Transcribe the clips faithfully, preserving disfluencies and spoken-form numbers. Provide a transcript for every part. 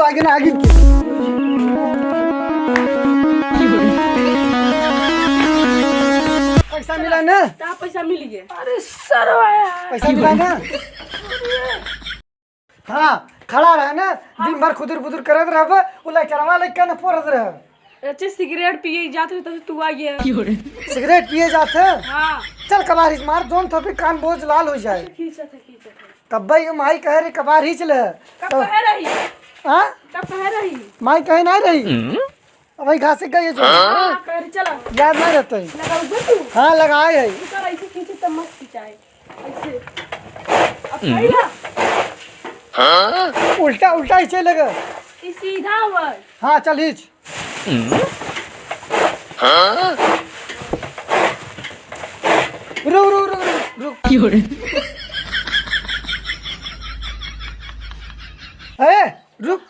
आगे ना, आगे। पैसा मिला ना? का पैसा मिल गया? अरे सरवा यार। पैसा मिला ना? हाँ, खड़ा रहे ना, हाँ। दिन भर खुदुर बुदुर करत रहबे, उ लइकरवा लइका न पोरत रहे। अच्छे सिगरेट पिए जात रहे, तब से तू आ गया। सिगरेट पिए जात है? हाँ। चल कबार हिच मार, जोन थोपी कान बोझ लाल हो जाए। अच्छा, खींचत है, खींचत है। तब भाई माई कहे रे कबार हिच ले। कब तो कहे रही? हाँ? कब कहे रही? माई कहे नहीं रही। अब भाई घासे गई है जो। हाँ, कहे रही, चला। याद नहीं रहता है। लगाओगे तू? हाँ, लगाए है। तू कर ऐसे खींचे तब मत खिंचाए। ऐसे। अब सही है? उल्टा, उल्टा ही चलेगा। ई सीधा हुआ है। हाँ, चल हिच। रुक, रुक, रुक, रुक, रुक। ए, रुक।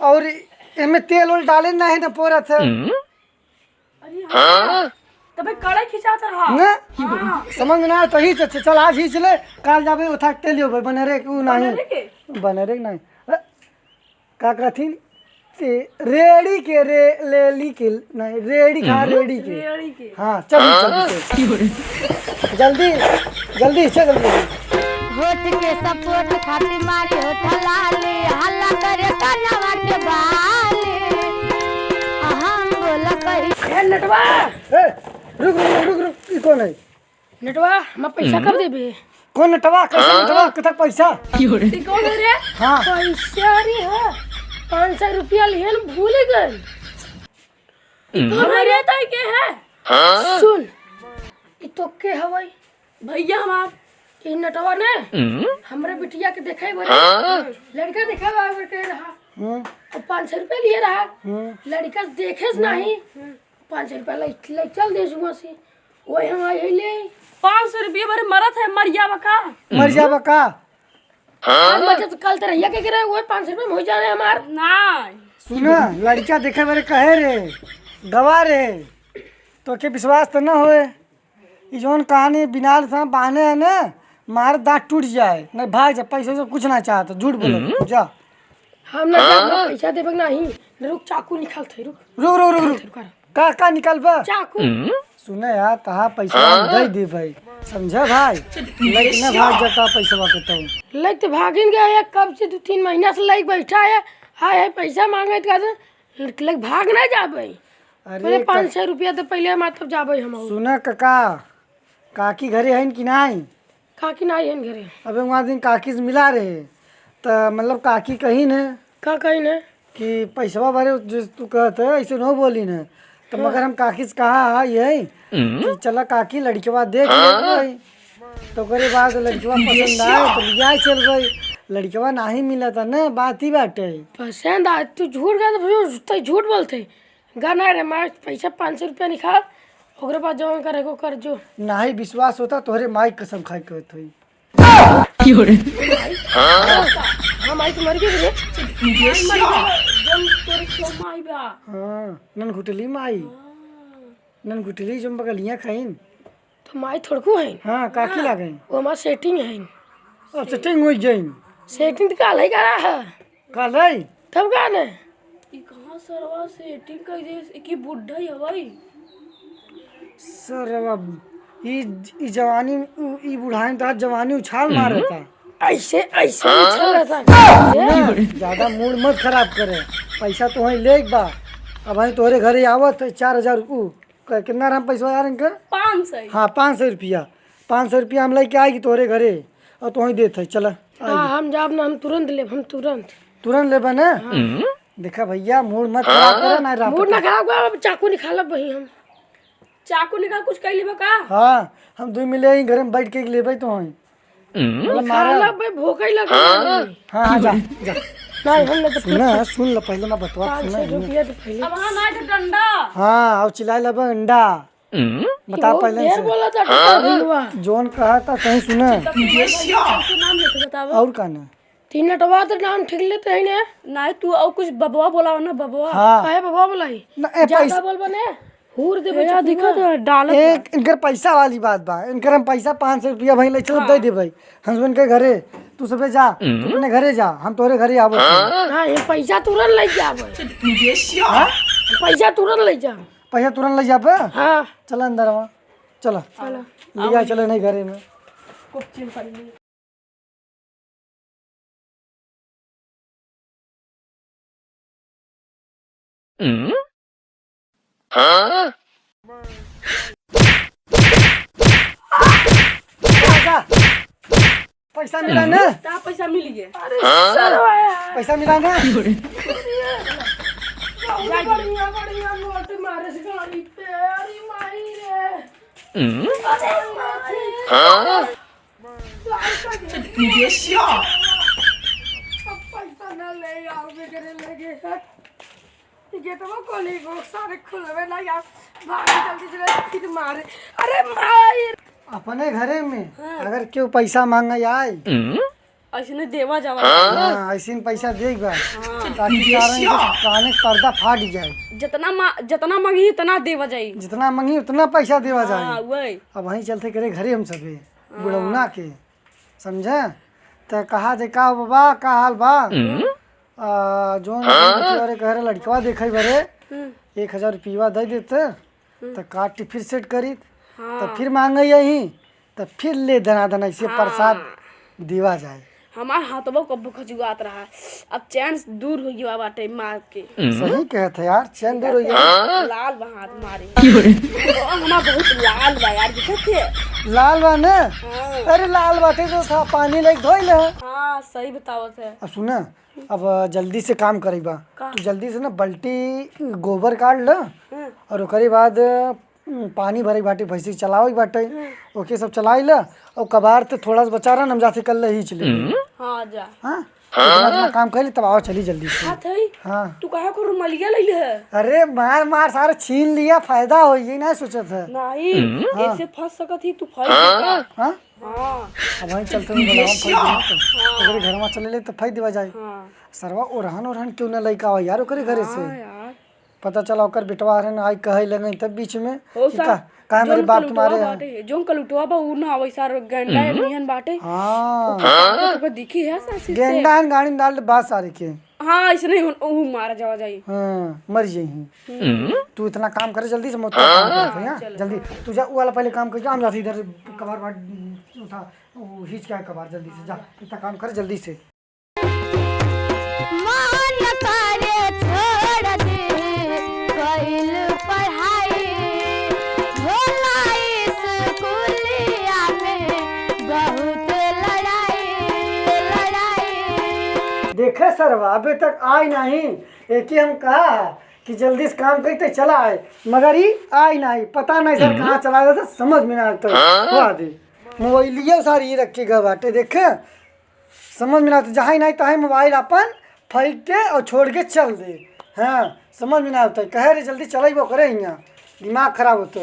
और एमे तेल ओल डाले ना है ना पोरत है। अरे हाँ। तबे कड़े खिंचात रहा। ना? हाँ। समझ में ना आए तो हिच, अच्छा, चल आज हिच ले, काल जाबे उठा के तेल लेबे, बनेरे के उ नहीं। बनेरे के? बनेरे के नहीं। अ, का कहथिन? ते रेड़ी के रे, लेली के, नहीं, रेड़ी खा, हम्म। रेड़ी के। रेड़ी के। हाँ, चल, चल, चल। जल्दी, जल्दी, चल, जल्दी। होठ के सपोर्ट खातिर मारी होठ लाली, हल्ला करे कनवा के बाली। हम बोला कही। ए, नटवा! ए, रुक, रुक, रुक, रुक, रुक, ई कौन है? नटवा, हम पैसा हम्म। कब देबे? कौन नटवा? कैसे हाँ? नटवा? कितना पैसा? ई कौन है रे? हाँ। पैसा रे है, पाँच सौ रुपया लिहन, भूल गए। हम्म। हमरे ताई के है। हाँ? सुन, ई तो के हवई? भैया हमार। ई नटवा ने हम्म। हमरे बिटिया के देखे बरे, हाँ? लड़का देखे बरे के रहा। हम्म। और पाँच सौ रुपया लिए रहा। हम्म। लड़का देखे से नहीं। हम्म। पाँच सौ रुपया ले, ले चल दे सुबह से। वही हम आई है ले। पाँच सौ रुपया भरे मरत है, मर जाबा का? मर जाबा का? आज बचत कल तो रहिया के गिरे, वही पाँच सौ रुपया में हो जाने हमार। नहीं। सुना, लड़का देखे बरे कहे रे, गवा रे, तो के विश्वास तो न होए। ई जौन कहानी बिनाल से बांधे है ना, मार दांत टूट जाए, नहीं भाग जा, पैसा वैसा कुछ ना चाहत, झूठ बोले, हम्म। जा। हम ना जाब, ना पैसा देबे के नाही। रुक, चाकू निकालत है, रुक। रुक, रुक, रुक, रुक। रुक, रुक। का, का निकालबा? चाकू। हम्म। सुने यार, तहा पैसा हम दे दे भाई, समझा भाई? लेकिन ना भाग जाता पैसा के तो। लेके तो भागिन गया है, कब से दो तीन महीना से लेके बैठा है, आए है पैसा मांगे तो कहते, लेके भाग ना जाबे। अरे पहले क- पाँच सौ रुपया तो पहले हमार तब जाबे हम। सुना काका, काकी घरे हइन कि नाई? काकी नाई हइन घरे। अबे वहाँ दिन काकी से मिला रहे, त मतलब काकी कहिन है का कहिन है? कि पैसवा बारे जो तू कहत है, ऐसे न बोलिन है। त हाँ। मगर हम काकी से कहा है यही कि चला काकी लड़कवा देख ले भाई। तो ओकरे बाद लड़कवा पसंद आए तो लिया चल गई। लड़कवा नाही मिला था ना, बात ही बाटे। पसंद आए, तू झूठ कहत, तू झूठ बोलते। गा ना रे, मार पैसा पाँच सौ रुपया निकाल, ओकरे बाद जवन करे को कर जो। नाही विश्वास होता, तोहरे माई कसम खाई कहत हई। की हो रे? हाँ, माई तो मर गई रे। माई मर गई, जौन तोरे छो माई बा। हाँ, नन घुटली माई। हाँ। नन घुटली जौन बगलिया खाइन। तो माई थोड़कू है। हाँ, काकी हाँ। लागइन। वो हमार सेटिंग है। अब सेटिंग हो जाइन। सेटिंग तो काल ही करा है। काल है? तब का ने? ई कहाँ सरवा सेटिंग कर दे, एक ही बुढ़ा ही हवाई। सरवा, ई, ई जवानी, उ, ई बुढ़ाई में तो आज जवानी उछाल मार रहता। ऐसे, ऐसे उछल रहता। ना, ज्यादा मूड मत खराब करे। पैसा तो वहीं ले बा। अब वहीं तोहरे घरे आवत है चार हजार, उ, क-, कितना रहा पैसा यार इनका? पाँच सौ। हाँ, पाँच सौ रुपया। पाँच सौ रुपया हम लेके आएगी तोहरे घरे और तो वहीं देत है, चला। हाँ, हम जाब ना, हम तुरंत लेब, हम तुरंत। तुरंत लेबा ना? हाँ। देखा भैया, मूड मत खराब करो ना, रात मूड ना को। खराब करो, अब चाकू निकालब वही हम। चाकू निकाल कुछ कर लेबा का? हाँ, हम दुई मिले ही घर में बैठ के लेबे तो हैं। मतलब मारा। निकालब बे, भोंकई लग गई। हाँ, हाँ, जा, जा। नहीं, हम नहीं तो सुना, सुन लो पहले मैं बतवा, पाँच सौ सुना, रुपया तो पहले। अब हाँ, ना तो डंडा। हाँ, और चिल्लाए लबा अंडा। बता वो पहले ढेर से। बोला था, हाँ? भैया। जौन कहा था सही सुना। तो भैया कैसे नाम लेते बतावा? और का ना? तीन नटवा तो नाम ठीक लेते हैं ने। नहीं, तू और कुछ बबवा बोलाओ ना, बबवा। हाँ। काहे बबवा बोलाई? ना, ए, ज्यादा पैसा बोल बने। हूर देबे भैया, चकुआ। देखा तो डालत एक बा। इनकर पैसा वाली बात बा, इनकर हम पैसा पाँच सौ रुपया भाई ले चल हाँ। दे दे भाई। हम इनके घरे, तू सबे जा, तू अपने घरे जा, हम तोरे घरे आवत हई। हाँ, ये पैसा तुरंत ले जाबे। हाँ? पैसा तुरंत ले जा। पैसा तुरंत ले जाबे? हाँ। चल अंदर आवा, चल। चलो। लिया चलो नहीं घरे में। कुछ चिल कर ली। पैसा मिला ना? का पैसा मिल गया? अरे सरवा यार। पैसा मिला ना? बहुत बढ़िया, बढ़िया नोट मारे से गाड़ी पे। अरे माई रे। अरे माई। अब पैसा ना ले आओ, बेगरे लेके। हट। ये गेटवा खोली, वो सारे खुलवे ना यार। भाग जल्दी से, फिर मारे। अरे माई। अपने घरे में हाँ। अगर केहू पैसा मांगे आए, ऐसे नहीं देवा जावा। हाँ, ऐसे ही पैसा देख बा, हाँ। ताकि कारण के काने के पर्दा फाट जाए। जितना मा-, जितना मांगी उतना देवा जाई। जितना मांगी उतना पैसा देवा जाए। हाँ, वही। अब वहीं चलते करे घरे हम सभी। बुढ़ौना के, समझे? त कहा जे, "का हो बाबा, का हाल बा?" आ, जोन बतिया रे कह रहे लड़कवा देखे बरे, एक हजार रुपया दे देते, त काट फिर सेट करीत, त फिर मांगे यही, त फिर ले दना दना इसे प्रसाद देवा जाए। हमार हाथवा कब्बो खजुआत रहा, अब चैन दूर हो गया बाटे मार के। सही कहत है यार, चैन दूर हो गया। लाल बा हाथ मारे। ओ, हमार बहुत लाल बा यार, दिखत है? लाल बा ने? हाँ। अरे लाल बाटे तो था, पानी लेके धोई ले। हाँ, सही बतावत है। अब सुना, अब जल्दी से काम करे बा। का? तू जल्दी से ना बल्टी गोबर काट ल, हाँ। और ओकरे बाद हम्म, पानी भरे के बाटे, भैंसी के चलावे के बाटे, हम्म। ओके सब चलाई ला, और कबार ते थोड़ा सा बचा रहा, हम जाते कल ही चले। हाँ, जा। हाँ? इतना, इतना काम कर ले, तब आओ, चली जल्दी से। हाँ, थई। हाँ। तू काहे को रुमालिया ले ले है? अरे, मार, मार, सारे छीन लिया, फायदा हो, ये ना सोचत है। नहीं, हाँ। ऐसे फंस सकत ही, तू फंस गया। हाँ? हाँ। अब वहीं चलते हैं, बुलावा, फेंक देना तो। हाँ। ओकरे घर में चले ले, तो फेंक देवा जाए। हाँ। सरवा ओरहन, ओरहन क्यों ना लइका आवा यार, ओकरे घरे से? हाँ, यार। पता चला ओकर बेटवा हरन आई कहे लगे तब बीच में ओ कि सार, का, का हमरे जौन बाप कलुटवा तुम्हारे हैं? बाटे, जौन कलुटवा बा, उ ना आवे सार, गेंडा हम्म। नियन बाटे। हाँ। ओकर बाप तो दिखी है सार, सिर से। गेंडा हन गाड़ी में डाल दे बात सारे के। हाँ, ऐसे नहीं हो, ऊ मारा जावा जाई। हाँ, मर जाई ही। हम्म। तू इतना काम करे जल्दी से, मत काम हाँ। करत है, हाँ? चलो। जल्दी, तू जा, वो वाला पहले काम कर, जा, हम जाते इधर कबार बाट उठा, वो हिच क्या कबार, जल्दी से जा, इतना काम कर जल्दी से। मन करे छोड़ दे कइल पढ़ाई, होला स्कूलिया में बहुत लड़ाई, लड़ाई। देखे सरवा, अबे तक आई नहीं, एके हम कहा कि जल्दी से काम करते चला आए, मगर ई आई नहीं, पता नहीं सर हम्म। कहाँ चला गया, समझ में ना आता। हाँ? वाह दे, मोबाइलिया सारी रख के गवा बाटे, देखे। समझ में ना आवत, जहाँ ही नहीं तहाँ मोबाइल अपन फेंक के और छोड़ के चल दे। हाँ, समझ में ना आवत, कहे रे जल्दी चलइबो करे हियाँ, दिमाग खराब होत।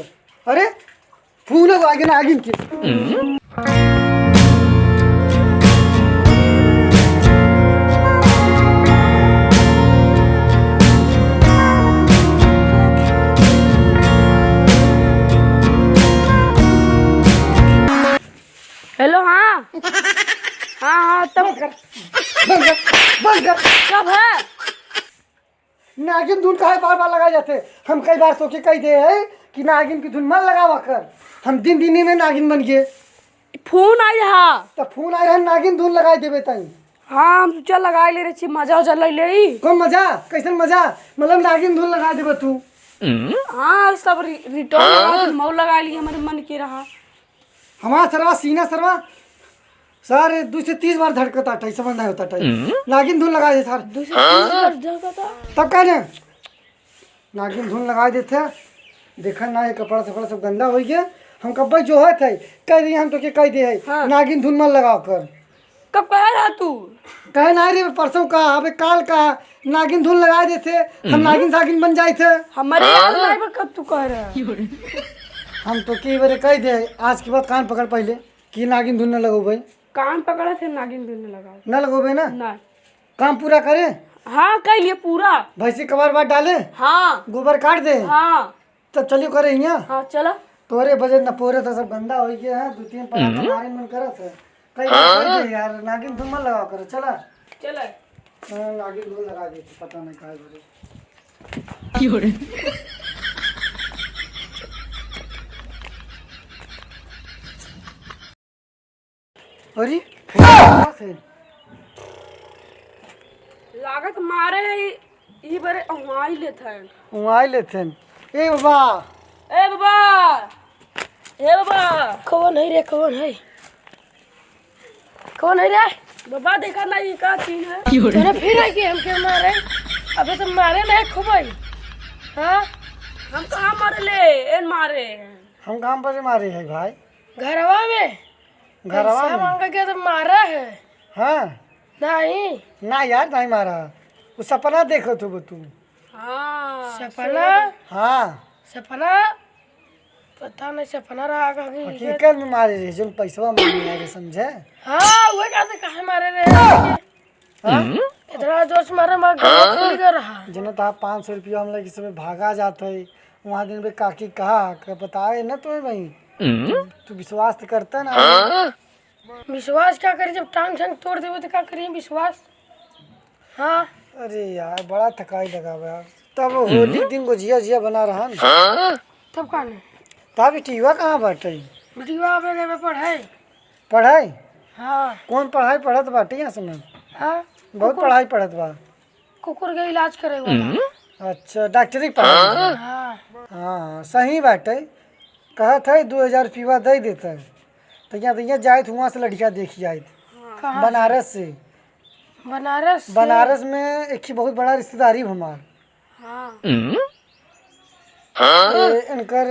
अरे, फोन को आगे ना आगे के। हेलो, हाँ। हाँ, हाँ, तब बंद कर, बंद कर, बंद कर। कब है? नागिन धुन काहे बार बार लगाए जाते? हम कई बार तोके कह दे है कि नागिन की धुन मत लगावा कर। हम दिन दिन में नागिन बन गए। फोन आई रहा। तो फोन आई रहा, नागिन धुन लगाए देबे तई। हाँ, हम सोचा लगाए ले रहे छी, मजा उजा ले ले। कौन मजा? कैसन मजा? मतलब नागिन धुन लगाए देबे तू? हाँ, सब रि-, रिटर्न लगा के मऊ लगा ली, हमारे मन के रहा। हमार सरवा सीना सरवा सारे दू से तीस बार धड़कता टाई, समझ नहीं होता टाई। हम्म। नागिन धुन लगा दे सार। दू से तीस बार धड़कता? तब का ने? नागिन धुन लगा देते। देखा ना, ये कपड़ा सपड़ा सब गंदा हो गया। हम कब्बे जो है थे, कह दिए हम तो के कह दे है, हाँ। नागिन धुन मत लगाओ कर। कब कहे रहा तू? कहे ना रे, परसों का, अबे काल का, नागिन धुन लगा देते, हम हम्म। नागिन सागिन बन जाए थे। हमारे याद हाँ। नहीं, पर कब तू कह रहा है? हम तो कई बार कह दे, आज के बाद कान पकड़ पहले, कि नागिन धुन न लगो भाई। कान पकड़ा थे, नागिन धुन न लगाओ। न लगो भाई ना? ना। काम पूरा करे? हाँ, कर लिए पूरा। भैंसी कबार बात डाले? हाँ। गोबर काट दे? हाँ। तो चलियो करे हियाँ। हाँ, चला। तोरे वजह न पूरे तो सब गंदा होइ गया है, दो तीन परात हमारे मन करत है। कई बार कह दे यार, नागिन तुम मत लगावा करो, चला। चला। हाँ, नागिन धूल लगा दी थी, पता नहीं काहे बरे। अरे, कहाँ से? लागत मारे है, ई, ई बरे उहाँ लेत है। उहाँ लेत है। ए बाबा। ए बाबा। ए बाबा। कौन है रे, कौन है? कौन है रे? बाबा, देखा ना, ई का चीज है? तोरे फिर आई कि हमके मारे? अबे तो मारे ना खूब आई। हाँ? हम कहाँ मारे ले? एन मारे। हम कहाँ पर मारे है भाई? घरवा में। घरवा पैसा में? मांगे के तो मारा है। हाँ। नहीं। ना यार, नहीं मारा। वो सपना देखत हो तू। हाँ, सपना? हाँ। सपना? पता नहीं, सपना रहा कहीं। हकीकत में मारे रहे, जोन पैसवा मांगे आए रहे, समझे? हाँ, वो कहते काहे मारे रहे? हाँ? इतना जोर से मारे, मार गला खुल गया रहा। जना तो आप पाँच सौ रुपया हम लोग इस समय भागा जात है, वहाँ दिन पे काकी कहा, "का बताए ना तुम्हें भाई?" तू, तू विश्वास तो करता ना। विश्वास क्या करी, जब टांग छांग तोड़ देबे तो क्या करी विश्वास? हाँ। अरे यार, बड़ा थकाई लगा बा यार। तब होली दिन गोजिया उजिया बना रहा ना। तब का नहीं? तब बिटिया कहाँ बाटे? बिटिया अपने घर में पढ़े। पढ़ाई? हाँ। कौन पढ़ाई पढ़त बाटे यहाँ समय? हाँ। बहुत कुकुर। पढ़ाई पढ़त बा। कुकुर के इलाज करे वाला। अच्छा, डॉक्टरी पढ़ाई। हाँ। हाँ, सही बाटे। कहत है दो हजार रुपया दे देता है। तो यहाँ, तो यहाँ जाए तो वहाँ से लड़कियाँ देखी आए। कहाँ से? बनारस से। बनारस से? बनारस में एक ही बहुत बड़ा रिश्तेदारी हमार। हाँ। ए, इनकर,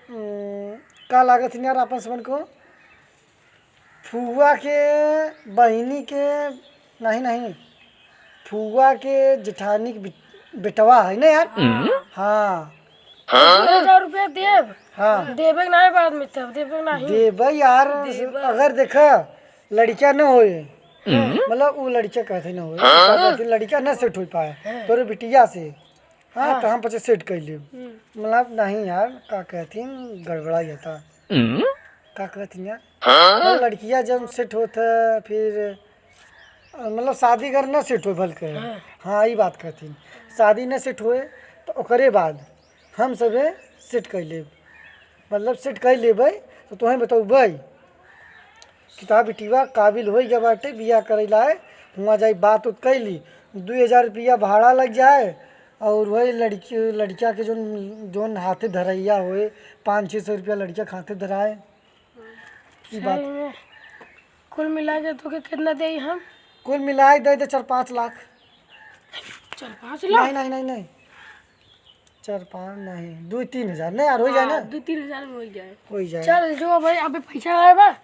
उम, का लागत है यार अपन समन को? फुआ के बहिनी के, नहीं, नहीं, फुआ के जेठानी के बे-, बेटवा है ना यार? हाँ। हाँ। दो हजार रुपया देब? हाँ। देबे के नहीं बाद में तब, देबे के नहीं। देबे यार, देबे। अगर देखा, लड़किया न होए, मतलब वो लड़किया कहते न होए, हाँ। लड़किया न सेट हो पाए, हाँ। तोरे बिटिया से। हाँ, हाँ। तो हम पचे सेट कर लेब। हम्म। मतलब, नहीं यार, का कहतीन, गड़बड़ा जाता। हम्म। का कहतीन यार? हाँ? मतलब, लड़किया जब सेट होत है, फिर, अ, मतलब, शादी अगर ना सेट होए भल के। हाँ। हाँ, ई बात कहतीन। शादी ना सेट होए, तो ओकरे बाद हम सबे सेट कर लेब। मतलब, सेट कर लेबै, तो तोहें बतौबै। कि तोहार बिटिया काबिल होइ गया बाटे बियाह करे लाए, हुआँ जाई बात उत कैली, दुई हजार रुपया भाड़ा लग जाए, और वही लड़की, लड़किया के जोन, जोन हाथे धरैया होए, पाँच छः सौ रुपया लड़किया के हाथे धराए। ई बात। सही में। कुल मिला के तोके कितना देई हम? कुल मिलाए दे दे चार पाँच लाख। चार पाँच लाख? नहीं, नहीं, नहीं, नहीं। चार पाँच नहीं, दो तीन हजार नहीं यार, हो जाए ना। हाँ, दो तीन हजार में हो जाए। हो जाए। चल जो भाई, अबे पैसा आए बा,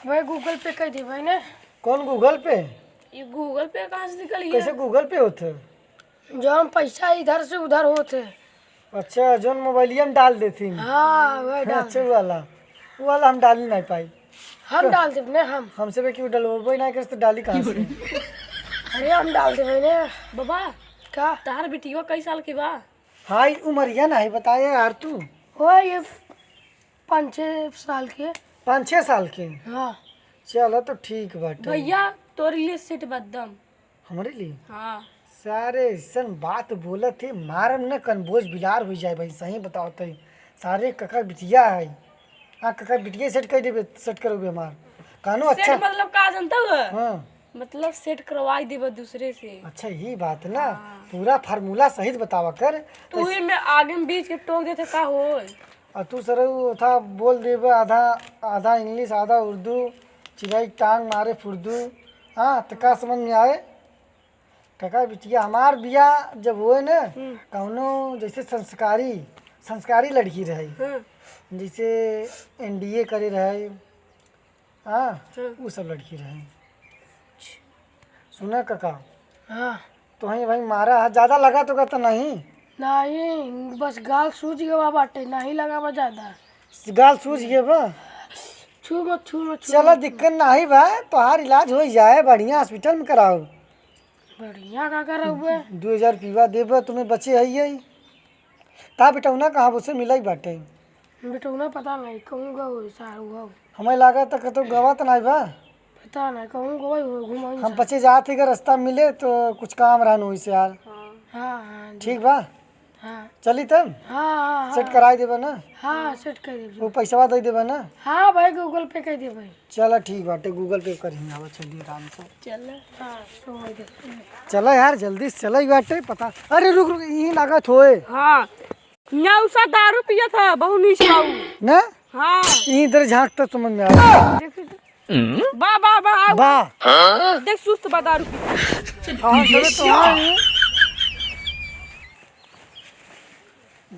भाई Google Pay कर दे भाई ने। कौन Google Pay? ये Google Pay कहाँ से निकल गया? कैसे Google Pay होत है? जो हम पैसा इधर से उधर होत है। अच्छा, जोन मोबाइलिया में डाल देती। हाँ, वह डाल अच्छा, दे। वो वाला, वो वाला हम डाल ही नहीं पाई। हम तो डाल देब ने हम। हमसे बे क्यों डलवाबो ही ना करस तो डाली कहाँ से? अरे हम डाल देबे ने। बाबा, का? तार बिटिया कई साल के बा? हाँ, ई उमरिया नाही बताया यार तू। ओ, ये पाँच छः साल के। पाँच छः साल के? हाँ। चलो तो ठीक बाटे। भैया, तोरे लिए सेट बा एकदम। हमरे लिए? हाँ। सारे ऐसन बात बोलत है, मारम न कनबोज बिलार हो जाए भाई, सही बताओ तो। सारे कका बिटिया है। हाँ, कका बिटिया सेट कर देबे, सेट करोगे हमार। कानो सेट अच्छा। मतलब का जानता हुआ? हाँ। मतलब सेट करवाई देबे दूसरे से। अच्छा, ये बात ना, हाँ। पूरा फार्मूला सहित बतावा कर। तू ही में आगे में बीच के टोक देते का होय? आ तू सरऊ था बोल देबे आधा, आधा इंग्लिश, आधा उर्दू, चिड़ई टांग मारे फुर्दू। हाँ, तो का समझ में आए? काका बिटिया, हमार बियाह जब होए ना, हम्म। कौनो जैसे संस्कारी, संस्कारी लड़की रहे, हम्म। जैसे एनडीए करे रहे, हाँ, हम्म। उ सब लड़की रहे। सुना काका, हाँ। तोहई भाई मारा है, ज्यादा लगा तो कहता नहीं? नहीं, बस गाल सूज गवा बाटे, नहीं लगा बा ज्यादा। गाल सूज गया बा? छू मत, छू मत, छू चला, मत। दिक्कत नहीं बा, तोहार इलाज हो जाए, बढ़िया हॉस्पिटल में कराओ। बढ़िया का करब बे? दो हजार पीवा देबे, तुम्हें बचे है यही। ता बेटौना कहाँ, उसे मिलइ बाटे? बेटौना पता नहीं, कहूँ गवा होई, सारू गवा। हमें लागत त कतौ गवा त नाहीं बा। पता नहीं, कहूँ गवा होई, घुमाई हम सा। पचे जात ही, अगर रास्ता मिले तो कुछ काम रहन होई से यार। हाँ, हाँ, जी। ठीक बा? हाँ। चली तब? हाँ, हाँ, हाँ। सेट कराई देबा ना? हाँ, सेट कर देबे। वो पैसवा दे देबा ना? हाँ भाई, Google Pay कर देबे। चला ठीक बाटे, Google Pay करी, आवा चली आराम से। चला, हाँ, सो हो गया। चला यार, जल्दी से चला ही बाटे, पता। अरे रुक, रुक, यहीं लागत होए। हाँ, नौसा दारू पियत ह, बहुत नीच बाऊ। ना? हाँ। यहीं इधर झाँक तो समझ में आ। देख, देख। बा, बा, बा, आऊ। बा। देख, सुस्त बा दारू पी। हाँ, चलो तो हाँ, ये।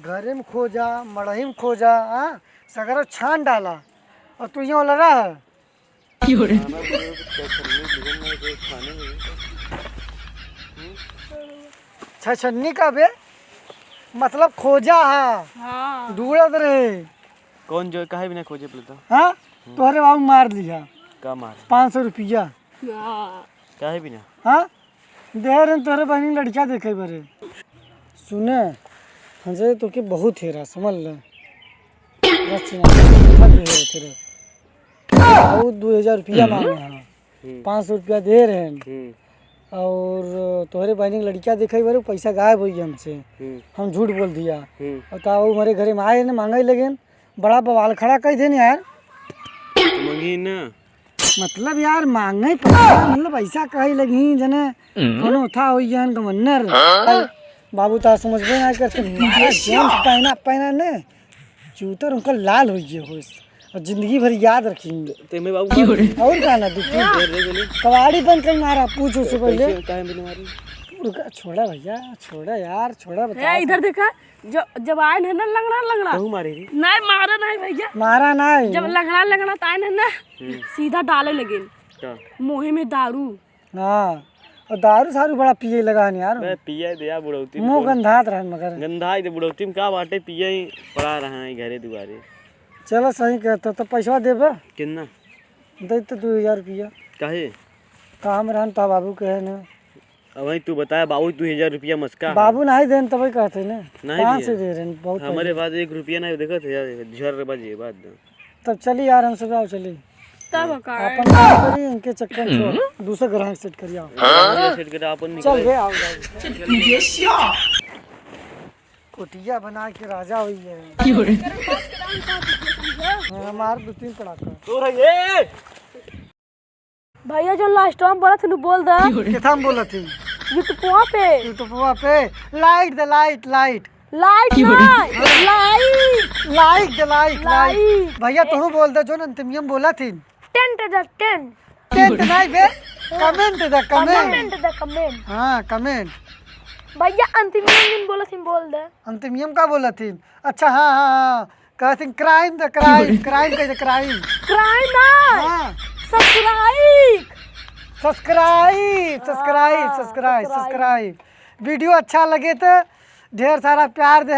घरे में खोजा, मड़ही में खोजा, हाँ? सगरो छान डाला। और तू यहाँ वाला रह। छछन्नी का बे? मतलब खोजा हा। हाँ। ढूंढत रहे। कौन जो, काहे बिना खोजे पड़े तो? हाँ? तोहरे बाबू मार दिया। का मार? पाँच सौ रुपया। हाँ। काहे बिना? हाँ? दे रहे तोहरे बहनी लड़का देखे बरे। सुने, हमसे तोके बहुत हेरा, समझ ले। बस ना, बहुत हेरा तेरे। और दो हजार रुपया मांगे हैं। हम्म। पाँच सौ रुपया दे रहे हैं। हम्म। और तोहरे बहनी के लड़किया देखे बारे, पैसा गायब हो गया हमसे। हम्म। हम झूठ बोल दिया। हम्म। और तो वो हमारे घरे में आए ना, मांगे लगे, बड़ा बवाल खड़ा कर देने यार। तो मंगी ना। मतलब यार, मांगे पैसा, मतलब ऐसा कहे लगी जने हम्म। कोनो था हो गया गवर्नर। हाँ? बाबू ता समझबे ना करते, मारा जंप पहना, पहना ने। चूतर उनका लाल हो गए होस और जिंदगी भर याद रखेंगे। ते में बाबू क्यों रे? और का ना, दू तीन देर रे गोली। कबाड़ी बंद कर मारा, पूछ उससे पहले। कैसे, काहे में मारी? रुका, छोड़ा भैया, छोड़ा यार, छोड़ा, बता। ए, इधर देखा, जो, जब आए हैं ना लंगड़ा, लंगड़ा। कहूँ मारे रे? नहीं, मारा नहीं भैया। मारा नहीं। जब लंगड़ा, लंगड़ा तो आए हैं ना, हम्म। सीधा डाले लगे। का? मुँह में दारू। हाँ, और दारू सारू बड़ा पिए लगा हन यार। बे, पिए दे यार, बुढ़ौती में मुँह कौन गंधात रहन मगर। गंधाई दे, बुढ़ौती में का बाटे, पिए ही पड़ा रहा है घरे दुआरे। चलो, सही कहता, तो पैसवा देबा? कितना? दे तो दो हजार रुपया। काहे? काम रहन तो बाबू कहे न। अब वही तू बताया, बाबू दो हजार रुपया मस्का है। बाबू नहीं देन तबे कहते न। नहीं कहाँ दिए। से दे रहे हैं? बहुत हमारे पहले। पास एक रुपया नहीं, देखो तो यार, झर बजे बात दो। तब चली यार, हम सब आओ चली। तब का? अपन काम करी, इनके चक्कर में छोड़। हम्म। दूसरा ग्राहक सेट करी आओ। हाँ? सेट करी अपन चल निकल। बे, आओ, आओ। कोटिया बना के राजा हुई है। क्यों रे? हाँ, मार दो तीन पड़ाका। तू रहिए। भैया जो last time बोला था, बोल दा। केथा में बोला थी? YouTube पे। YouTube पे। Light दे, light, light। Light क्यों रे? ना, like। Like दे, like, like। Like। भैया, ए- तू बोल दे, जो अंतिमियम बोला थी। Tent दे, tent। Tent नहीं बे, comment दे, comment। Comment दे, comment। हाँ, comment। भैया, अंतिमियम दिन बोला थी, बोल दे। अंतिमियम का बोला थी? अच्छा, हाँ, हाँ, हाँ। कहथिन crime द crime, crime कह दे crime। Crime ना। हाँ। Subscribe। Subscribe, subscribe, हाँ, subscribe, subscribe। Subscribe। Video अच्छा लगे तो ढेर सारा प्यार दे।